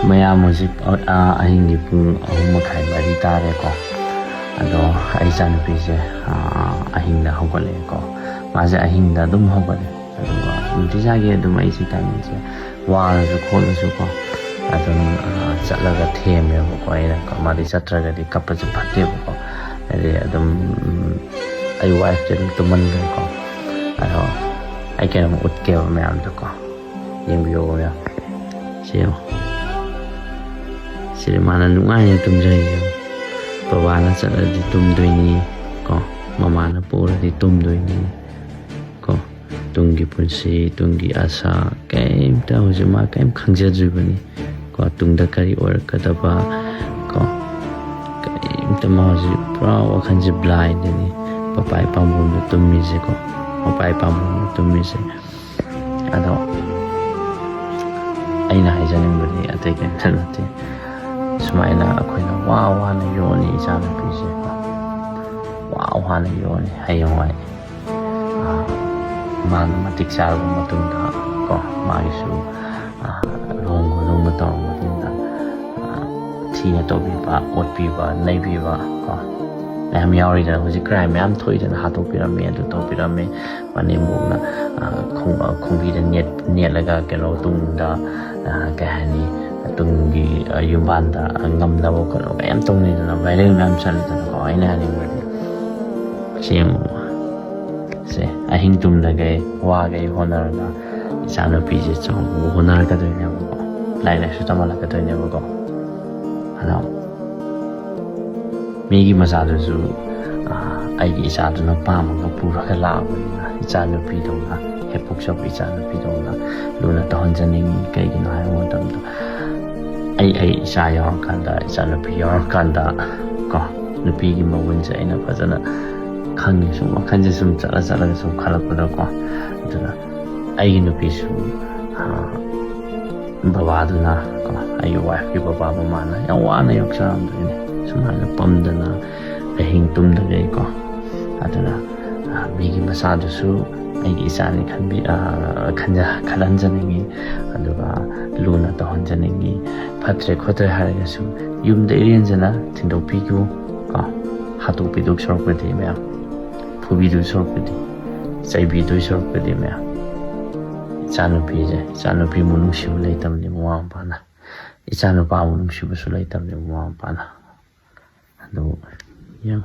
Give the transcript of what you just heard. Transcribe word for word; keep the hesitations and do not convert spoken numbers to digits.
ꯃꯌꯥꯝ, ꯍꯧꯖꯤꯛ ꯑꯍꯤꯡꯒꯤ ꯄꯨꯡ ꯑꯍꯨꯝ ꯃꯈꯥꯏ, ꯃꯔꯤ ꯇꯥꯔꯦꯀꯣ꯫ ꯑꯗꯣ ꯑꯩ ꯏꯆꯥꯅꯨꯄꯤꯁꯦ ꯑꯍꯤꯡꯗ ꯍꯧꯒꯠꯂꯛꯑꯦꯀꯣ꯫ ꯃꯥꯁꯦ ꯑꯍꯤꯡꯗ ꯑꯗꯨꯝ ꯍꯧꯒꯠꯂꯦ꯫ ꯑꯗꯨꯒ ꯅꯨꯡꯇꯤꯖꯥꯒꯤ ꯑꯗꯨꯝ ꯑꯩꯁꯤ ꯇꯥꯏꯃꯤꯡꯁꯦ ꯋꯥꯔꯁꯨ ꯈꯣꯠꯂꯁꯨꯀꯣ, ꯑꯗꯨꯝ ꯆꯠꯂꯒ ꯊꯦꯝꯃꯦꯕꯀꯣ꯫ ꯑꯩꯅ ꯃꯥꯗꯤ ꯆꯠꯇ꯭ꯔꯒꯗꯤ ꯀꯞꯄꯁꯨ ꯐꯠꯇꯦꯕꯀꯣ꯫ ꯍꯥꯏꯗꯤ ꯑꯗꯨꯝ ꯑꯩ ꯋꯥꯏꯐꯁꯦ ꯑꯗꯨꯝ ꯇꯨꯝꯍꯟꯈ꯭ꯔꯦꯀꯣ꯫ ꯑꯗꯣ ꯑꯩ ꯀꯩꯅꯣꯝ ꯎꯠꯀꯦꯕ ꯃꯌꯥꯝꯗꯀꯣ꯫ ꯌꯦꯡꯕꯤꯌꯣ ꯃꯌꯥꯝ꯫ ꯁꯤ ꯌꯦꯡꯉꯣ꯫ ꯁꯤꯗꯤ ꯃꯥꯅ ꯅꯨꯡꯉꯥꯏꯅ ꯇꯨꯝꯖꯔꯤꯁꯦ꯫ ꯕꯕꯥꯅ ꯆꯠꯂꯗꯤ ꯇꯨꯝꯗꯣꯏꯅꯤ ꯀꯣ, ꯃꯃꯥꯅ ꯄꯨꯔꯗꯤ ꯇꯨꯝꯗꯣꯏꯅꯤ ꯀꯣ꯫ ꯇꯨꯡꯒꯤ ꯄꯨꯟꯁꯤ, ꯇꯨꯡꯒꯤ ꯑꯁꯥ ꯀꯩꯝꯇ ꯍꯧꯖꯤꯛ ꯃꯥ ꯀꯩꯝ ꯈꯪꯖꯗ꯭ꯔꯤꯕꯅꯤ ꯀꯣ꯫ ꯇꯨꯡꯗ ꯀꯔꯤ ꯑꯣꯏꯔꯛꯀꯗꯕ ꯀꯣ, ꯀꯩꯝꯇ ꯃꯥ ꯍꯧꯖꯤꯛ ꯄꯨꯔꯥ ꯋꯥꯈꯜꯁꯦ ꯕ꯭ꯂꯥꯏꯟꯗꯅꯤ꯫ ꯄꯄꯥꯏ ꯄꯥꯝꯕꯣꯝꯗ ꯇꯨꯝꯃꯤꯁꯦꯀꯣ, ꯄꯄꯥꯏ ꯄꯥꯝꯕꯣꯝꯗ ꯇꯨꯝꯃꯤꯁꯦ꯫ ꯑꯗꯣ ꯑꯩꯅ ꯍꯥꯏꯖꯅꯤꯡꯕꯗꯤ ꯑꯇꯩ ꯀꯩꯝꯇ ꯅꯠꯇꯦ꯫ ꯁꯨꯃꯥꯏꯅ ꯑꯩꯈꯣꯏꯅ ꯋꯥ ꯋꯥꯅ ꯌꯣꯛꯑꯅꯤ ꯏꯆꯥꯅꯨꯄꯤꯁꯦ, ꯋꯥ ꯋꯥꯅ ꯌꯣꯛꯑꯅꯤ꯫ ꯍꯌꯦꯡꯋꯥꯏ ꯃꯥꯅ ꯃꯇꯤꯛ ꯆꯥꯔꯕ ꯃꯇꯨꯡꯗ ꯀꯣ, ꯃꯥꯒꯤꯁꯨ ꯂꯨꯍꯣꯡ ꯈꯣꯡꯗꯣꯡꯕ ꯇꯧꯔꯕ ꯃꯇꯨꯡꯗ ꯊꯤꯅ ꯇꯧꯕꯤꯕ, ꯑꯣꯠꯄꯤꯕ, ꯅꯩꯕꯤꯕ ꯀꯣ꯫ ꯃꯌꯥꯝ ꯌꯥꯎꯔꯤꯗꯅ꯫ ꯍꯧꯖꯤꯛ ꯀ꯭ꯔꯥꯏꯝ ꯃꯌꯥꯝ ꯊꯣꯛꯏꯗꯅ, ꯍꯥꯠꯇꯣꯛꯄꯤꯔꯝꯃꯤ, ꯑꯗꯨ ꯇꯧꯕꯤꯔꯝꯃꯤ, ꯃꯅꯦꯝꯕꯣꯛꯅ ꯈꯣꯡꯕꯤꯗ ꯅꯦꯠꯂꯒ ꯀꯩꯅꯣ ꯇꯨꯡꯗ, ꯀꯩ ꯍꯥꯏꯅꯤ, ꯇꯨꯡꯒꯤ ꯌꯨꯝꯕꯥꯟꯗ ꯉꯝꯅꯕ ꯈꯣꯠꯅꯕ ꯃꯌꯥꯝ ꯇꯧꯅꯩꯗꯅ, ꯚꯥꯏꯔꯦꯜ ꯃꯌꯥꯝ ꯆꯠꯂꯤꯗꯅꯀꯣ꯫ ꯑꯩꯅ ꯍꯥꯏꯅꯤꯡꯕꯗꯤ ꯁꯤ ꯌꯦꯡꯉꯣ꯫ ꯁꯦ, ꯑꯍꯤꯡ ꯇꯨꯝꯗꯈꯩ ꯋꯥꯈꯩ ꯍꯣꯠꯅꯔꯒ ꯏꯆꯥꯅꯨꯄꯤꯁꯦ ꯆꯥꯎꯅꯕ ꯍꯣꯠꯅꯔꯛꯀꯗꯣꯏꯅꯦꯕꯀꯣ, ꯂꯥꯏꯔꯤꯛ ꯂꯥꯏꯁꯨ ꯇꯝꯍꯜꯂꯛꯀꯗꯣꯏꯅꯦꯕꯀꯣ꯫ ꯑꯗꯣ ꯃꯤꯒꯤ ꯃꯆꯥꯗꯨꯁꯨ ꯑꯩꯒꯤ ꯏꯆꯥꯗꯨꯅ ꯄꯥꯝꯃꯒ ꯄꯨꯔꯒ ꯂꯥꯛꯑꯕꯅꯤꯅ, ꯏꯆꯥꯅꯨꯄꯤꯗꯧꯅ, ꯍꯦꯛ ꯄꯣꯛꯆꯕ ꯏꯆꯥꯅꯨꯄꯤꯗꯧꯅ ꯂꯨꯅ ꯇꯧꯍꯟꯖꯅꯤꯡꯉꯤ꯫ ꯀꯩꯒꯤꯅꯣ ꯍꯥꯏꯕ ꯃꯇꯝꯗ, ꯑꯩ ꯑꯩ ꯏꯆꯥ ꯌꯥꯎꯔꯀꯥꯟꯗ, ꯏꯆꯥꯅꯨꯄꯤ ꯌꯥꯎꯔꯀꯥꯟꯗ ꯀꯣ, ꯅꯨꯄꯤꯒꯤ ꯃꯒꯨꯟꯁꯦ ꯑꯩꯅ ꯐꯖꯅ ꯈꯪꯉꯦ꯫ ꯁꯨꯝ ꯋꯥꯈꯜꯁꯦ ꯁꯨꯝ ꯆꯠꯂ ꯆꯠꯂꯒ ꯁꯨꯝ ꯈꯜꯂꯛꯄꯗꯀꯣ꯫ ꯑꯗꯨꯅ ꯑꯩꯒꯤ ꯅꯨꯄꯤꯁꯨ ꯕꯕꯥꯗꯨꯅ ꯀꯣ, ꯑꯩꯒꯤ ꯋꯥꯏꯐꯀꯤ ꯕꯕꯥ ꯃꯃꯥꯅ ꯌꯥꯝ ꯋꯥꯅ ꯌꯣꯛꯆꯔꯝꯗꯣꯏꯅꯦ꯫ ꯁꯨꯃꯥꯏꯅ ꯄꯝꯗꯅ, ꯑꯍꯤꯡ ꯇꯨꯝꯗꯈꯩꯀꯣ꯫ ꯑꯗꯨꯅ ꯃꯤꯒꯤ ꯃꯆꯥꯗꯨꯁꯨ ꯑꯩꯒꯤ ꯏꯆꯥꯅꯤ ꯈꯟꯕꯤ-, ꯈꯟꯖ-, ꯈꯜꯍꯟꯖꯅꯤꯡꯉꯤ꯫ ꯑꯗꯨꯒ ꯂꯨꯅ ꯇꯧꯍꯟꯖꯅꯤꯡꯉꯤ꯫ ꯐꯠꯇ꯭ꯔꯦ ꯈꯣꯠꯇ꯭ꯔꯦ ꯍꯥꯏꯔꯒꯁꯨ ꯌꯨꯝꯗ ꯏꯔꯦꯟꯖꯅ ꯊꯤꯟꯗꯣꯛꯄꯤꯌꯨ ꯀꯣ꯫ ꯍꯥꯠꯇꯣꯛꯄꯤꯗꯣꯏ ꯁꯔꯨꯛꯄꯨꯗꯤ ꯃꯌꯥꯝ, ꯐꯨꯕꯤꯗꯣꯏ ꯁꯔꯨꯛꯄꯨꯗꯤ, ꯆꯩꯕꯤꯗꯣꯏ ꯁꯔꯨꯛꯄꯨꯗꯤ ꯃꯌꯥꯝ, ꯏꯆꯥꯅꯨꯄꯤꯁꯦ, ꯏꯆꯥꯅꯨꯄꯤꯕꯨ ꯅꯨꯡꯁꯤꯕ ꯂꯩꯇꯕꯅꯤ ꯃꯃꯥ ꯃꯄꯥꯅ, ꯏꯆꯥꯅꯨꯄꯥꯕꯨ ꯅꯨꯡꯁꯤꯕꯁꯨ ꯂꯩꯇꯕꯅꯤ ꯃꯃꯥ ꯃꯄꯥꯅ꯫ ꯑꯗꯨ ꯌꯥꯝ